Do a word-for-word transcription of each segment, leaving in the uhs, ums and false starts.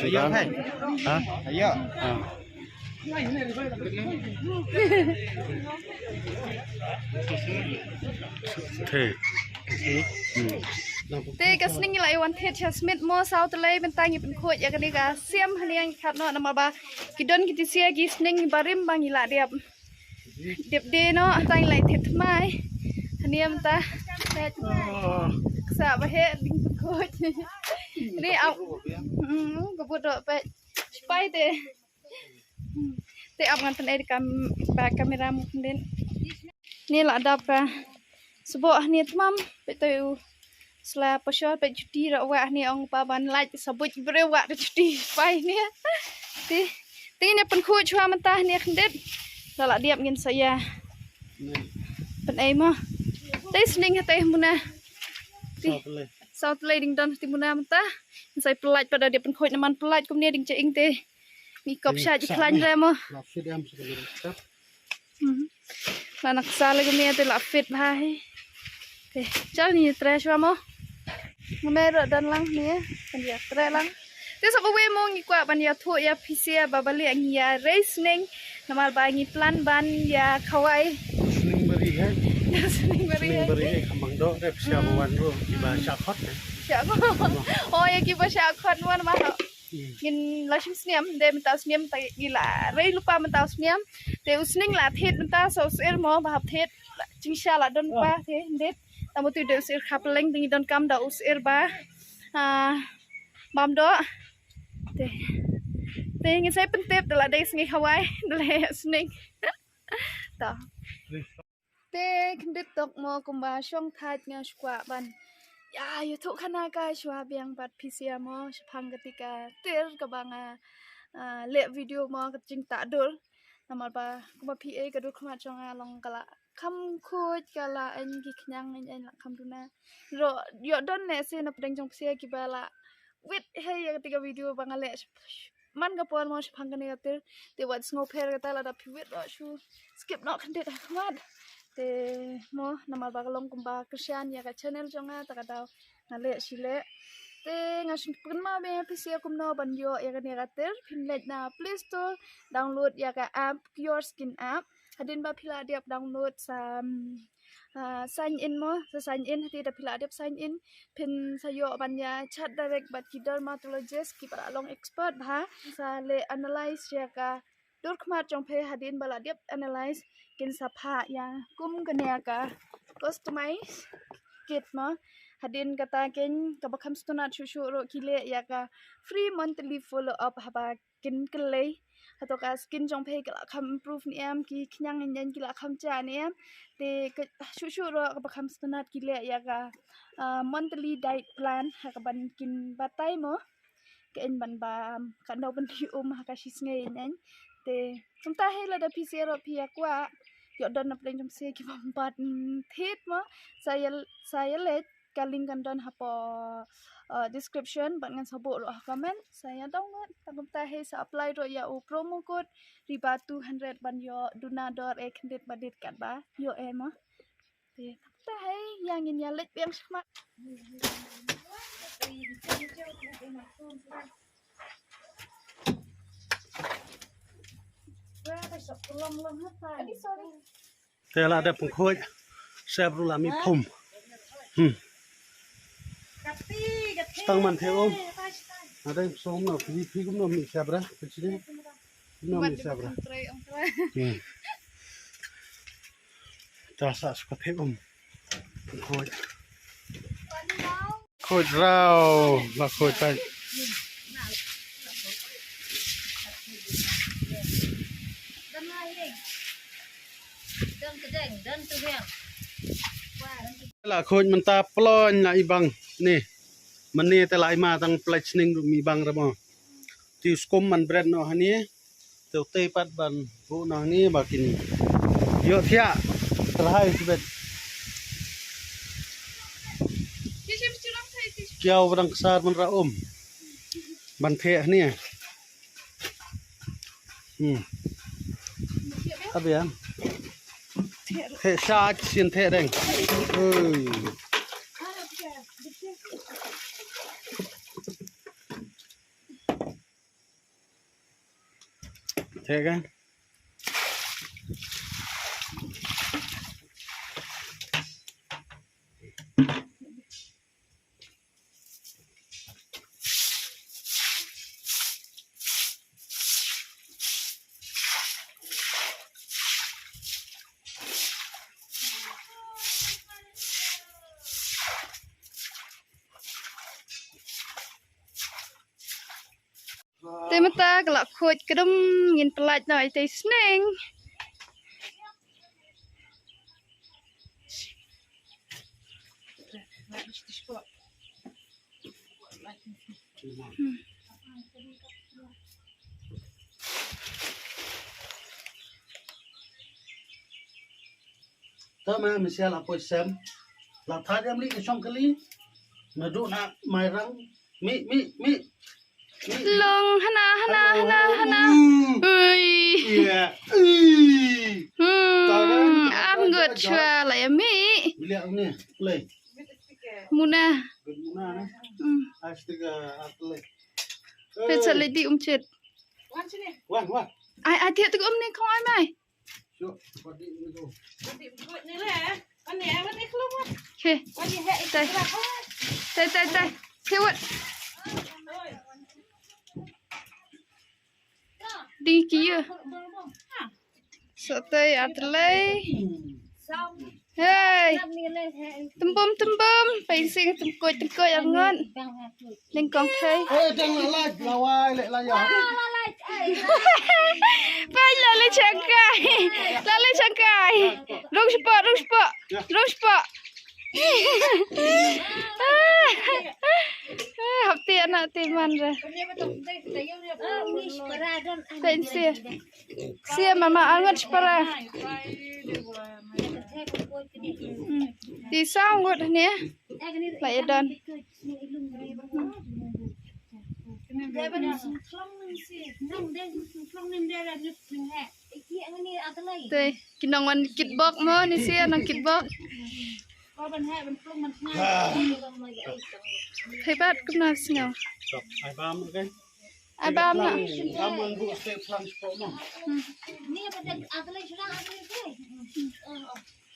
Ayo, hai. Ha? Ayo. Ha. Te. Hmm. Te ka sning ngi la ïa wan thied sha Smit mo, saw tylli mynta ngi pynkhuid ïa kane ka siam hangne, ngi khot noh namar ba ki don ki tisia ki sning barim ba ngi la dep. Dep de noh, tang lai thied thymmai. Hangne mynta. Ksa ba heh ding pynkhuid. Ni ap. Hmm, ka bud doh peit. Sipai te. Te ap ngan pyni da kam, ba kamera mo khyndiat. Ni la dap ka. Sboh hangne tymmen, peit te u sla pashor peit juti ra wah hangne ong pa ban lait sa buit briew wah da juti pai hangne. Te, te ngin ïa pynkhuid shuwa mynta hangne khyndiat. Da la dep ngin sa ïa. Pynei mo. Te sning hate muna. Te, saw tylli ding don hate muna mynta. Ngin sa ïa pynlait pat da dep pynkhuid namar pynlait kumne ding ja ing te. Ngi kop sha ji khlaiñ re mo. La fit em sa ka lin step. Mhm. La nang sa lagi ni te la fit bha hi. Te, chal ni tre shuwa mo. Ngam ïa don lang ni, kan ïa tre lang. Te sa ba wei mo ngi kwah ban ïathuh ïa phi sha ba balei ngi ïa rei sning. Namar ba ngi plan ban ïa khawai. Sning bari hai. Sning bari hai. Sning bari hai, kham bang doh, rep sha ba wan ruh, kiba sha khot, eh. Sha khot. Oh, ïa kiba sha khot mo namar. Hmm. Ngin la shim sniam, de mynta u sniam, te ngi la rei lypa mynta u sniam. Te u sning la thied mynta, sa u sir mo, ba hap thied, jingshisha la don pa, te, ndet. Tang ba tu de u sir kha pylleng, te ngi donkam da u sir ba. Ah, bam doh. Te. Te ngin sa pyntip, da la dei sngi Hawaii, da la sning. Ta. Te khyndiat tok mo kumba shong thait nga shu kwah ban. Ïa, ïathuh khana ka shuwa biang bad phi sha mo, shaphang kata ka tir kaba nga, ah, leh video mo ka jingtah dur. Namar ba kumba phi ei ka dur khmat jong nga long ka la kham khuid ka la ain ki khñiang ain ain la kham duna. Ro, ïoh don ne se na pdeng jong phi sha kiba la wit hei ïa kata ka video ba nga leh sh-, sh-, man ka por mo shaphang kane ka tir, te wat sngewpher kata lada phi wit ruh shu skip noh khyndiat ha khmat. Te mo namar ba ka long kumba kyrshan ïa ka channel jong nga ta ka daw nga leh shi leh. Te nga shu kynmaw ba phi sha kumno ban ïoh ïa kane ka tir, phin leit na Play Store, download ïa ka app, Your Skin app. Hadien ba phi la dep download sa, mm, ah, sign in mo, sa sign in, hati da phi la dep sign in, phin sa ïoh ban ïa chat direct bad ki dermatologist kiba la long expert bha, sa leh analyze ïa ka dur khmat jong phi, hadien ba la dep analyze kin sa phah ïa kum kane ka customize kit mo, hadien kata keiñ kaba kham sngewtynnat shuh shuh ruh ki leh ïa ka free monthly follow up haba kin kylli hato ka skin jong phi ka la kham improve ne em, ki khñiang ne em ki la kham jah ne em. Te ka shuh shuh ruh kaba kham sngewtynnat ki leh ïa ka, ah, monthly diet plan ha kaban kin batai mo. Ka in ban bam, ka nau ban ri um ha ka shi sngi ne em. Te kumta hi lada phi sha ruh phi ïa kwah ïoh don na pdeng jong phi sha ki bam bat, mm, thied mo. Sa ïa, sa ïa leit ka link kan don hapoh, uh, description, bad ngan sa buh ruh ha comment. Sa ïa download, tang kumta hi sa apply ruh ïa u promo code Riba two hundred ban ïoh duna dor eh khyndiat ba dit katba ïoh eh mo. Te tang kumta hi ïa ngin ïa leit biang shakhmat. Sorry. Te la dep pynkhuid. Sep ruh la mih phum. Hmm. Stang man the um. Ada som no phi phi kum no mih sep ra. Phi sini. No mih sep ra. Hmm. Ta sa suka the um. Pynkhuid. Khuid rau, la khuid tai. La khuid mynta ploñ la i bang ni. Mynne te la i ma tang plait sning ruh mi bang ramo. Ti skum man bret no hani. Te u tei pat ban buh noh ni ba kin ïoh thiah. Tyrhai sibet. Kiaw ba dang ksar ban ra um. Ban thiah ni. Hmm. Abiang. Thiah sha sien thiah deng. Ui. Te kan. Te mynta ka la khuid kdum, ngin pyllait noh ïa itei sneng. Tama mesial apoi sem. La thad em li ka shong kali. Naduh na mai rang. Mi, mi, mi. Long hana, hana, hana, hana. Ui. Iya. Ui. Hmm, am ngut shwa la ya mi. Bilik ni, play. Muna. Muna na. Hmm. Astaga, play. Pecah lady umcit. Wan, wan. Ai, ai, tiak tu um ni kong ai mai. Okay. Tai, tai, tai, tai. Hey, what? Di kia. Sa tai atlai. Hey. Tembum, tembum. Pai sing tengkoi, tengkoi angon. Ning kong thei. Eh, dang la la, lawai, le la ya. Pai la le changkai. La le changkai. Rung spot, rung spot. Rung spot. Hap ti anak ti man re. Pen sia. Sia mama angat spara. Hmm. Ti saw ngut ne. La ya don. Te, ki nong wan kitbok mo, ni sia nong kitbok. Te bat kumno sngew. Ai bam na. Hmm.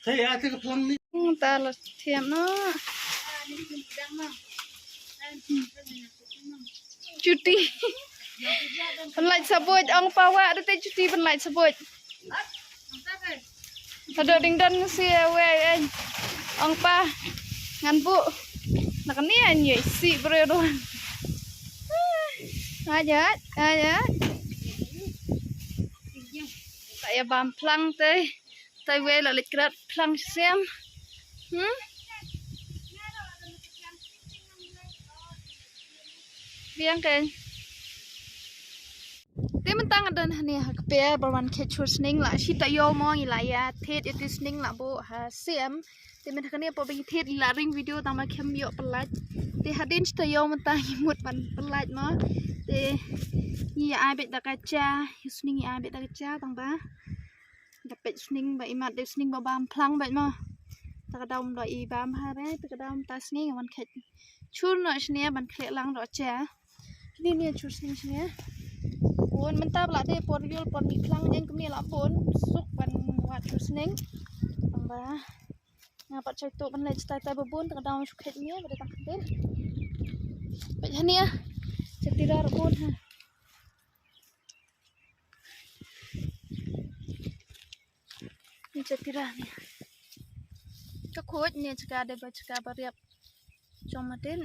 Te ya te ka phlang ni. Hmm, ta la thiam na. Chuti. Ban lait sa buit ong pa wa da te chuti ban lait sa buit. Ado ding don si we en. Ong pa. Ngan bu. Nak ni an ye si bre don. Aja, aja. Ta ya bam phlang te. Tai wei la leit krat phlang shisien. Hmm? Biang kan. Te mynta nga don hangne ha kper ba wan khet chur sning la shi taïew mo ngi la ïa thied ïa te sning la buh ha siem. Te mynta kane por ba ngi thied la ring video tang ba khem ïoh pyllait. Te hadien shi taïew mynta ngi mut ban pyllait mo. Te ngi ïa ai beit da ka cha, ïa sning ngi ai beit da ka cha tang ba. Da peit sning ba imat dei sning ba bam phlang beit mo. Ta ka daw mdo i bam ha re, ta ka daw mynta sning wan khet chur noh shane ban khleh lang doh cha. Kine ne chur sning shane. Bun mynta ba la dei por yul por mih phlang jeng kumne la bun suk ban wad chur sning. Tang ba nga pat chai to ban leit tai tai ba bun ta ka daw shu khet ne ba dei tang khet. Peit hane. Chatira bun ha. Ni chatira ni. Ka khuid ni chaka de ba chaka ba riap. Chong matin.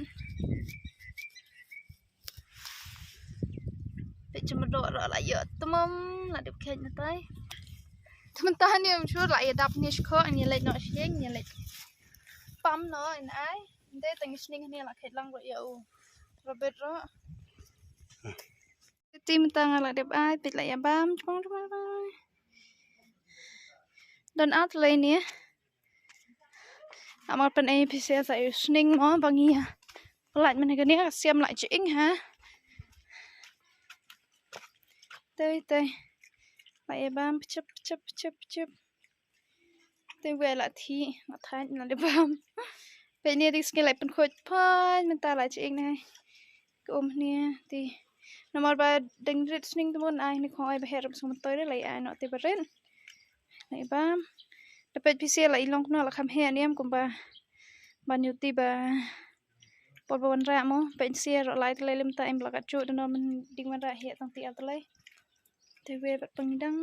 Pe chama do ro la yo. Tamam la dep khet na tai. Temen tahan ni msur la ya dap ni shko ni leit no shing ni leit. Pam no in ai. Nde tang sning ni la khet lang ro ya u. Robert ro. Te mynta nga la dep ai, peit la ïa bam, chmang, chmang, chmang. Don at lei ne. Amar pyn ei phi sia sa ïa u sning mo ba ngi ïa. Pyllait mynne kane ka siam la jing ha. Tei, tei. La ïa bam, pchep, pchep, pchep, pchep. Te wei la thi, la thait, la dei bam. Peit ne te sngi lai pynkhuid phain mynta la jing ne. Ka um ne te. Namar ba dang rit sning te mo, ai ni khong ai ba heh ruh sngewthuh re, la ai noh te ba rit. Nai ba da peit pisa la i long kumno, la kham heh niam kumba ban ïoh ti ba por ba wanrah mo. Peit pisa ruh lai te lai lim ta em la ka chu da no men ding wanrah heh tang ti ar te lai. Te wei ba pang dang.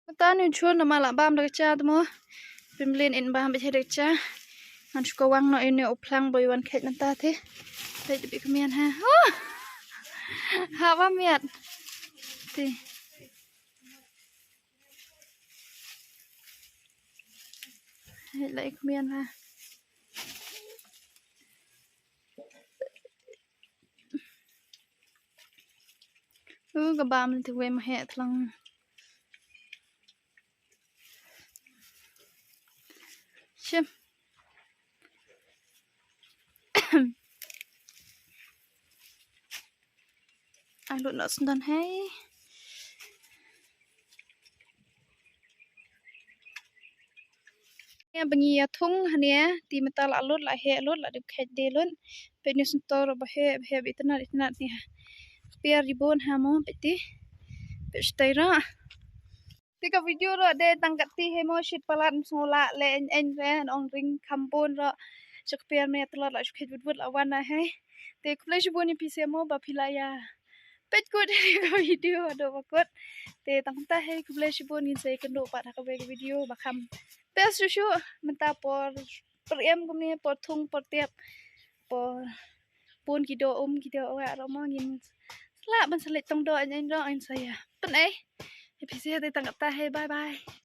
Mynta ni chun namar la bam da ka cha te mo. Pynblin in bam ba che da ka cha. Ngan shu kawang noh ïa une u phlang ba wan khet mynta te. Peit bi khmian ha. Oh! Ha ba miat. Te. Hei la i khmian ha. Uh, ka bam te wei ma heh tlang. Shim. Ai lut noh sngewdon hei. Ïa ba ngi ïa thung hane, ti mynta la lut, la heh lut, la dep khet de lut. Peit ni sngewthuh ruh ba heh, ba heh ba itynnat, itynnat ni ha. Kpiar ji bun ha mo, peit ti. Peit stai ruh. Te ka video ruh dei tang kat ti hei mo, shit palat, sngew lah leh eiñ eiñ re, ong ring kham bun ruh. Shu kpiar me tlot la shu khet wut wut la wan na hei. Te khublei shibun ïa phi se mo ba phi la ïa peit kut ïa ka video haduh ba kut. Te tang ta hei khublei shibun, ngin sa ïakynduh pat ha kawei ka video ba kham best shuh shuh. Mynta por pyrem kumne, por thung por tiap, por pun ki doh um ki doh wah ruh mo, ngin sa lah ban sa leit tong doh eiñ eiñ ruh, ngin sa ïa pynei ïa phi se. Te tang ta hei, bye bye.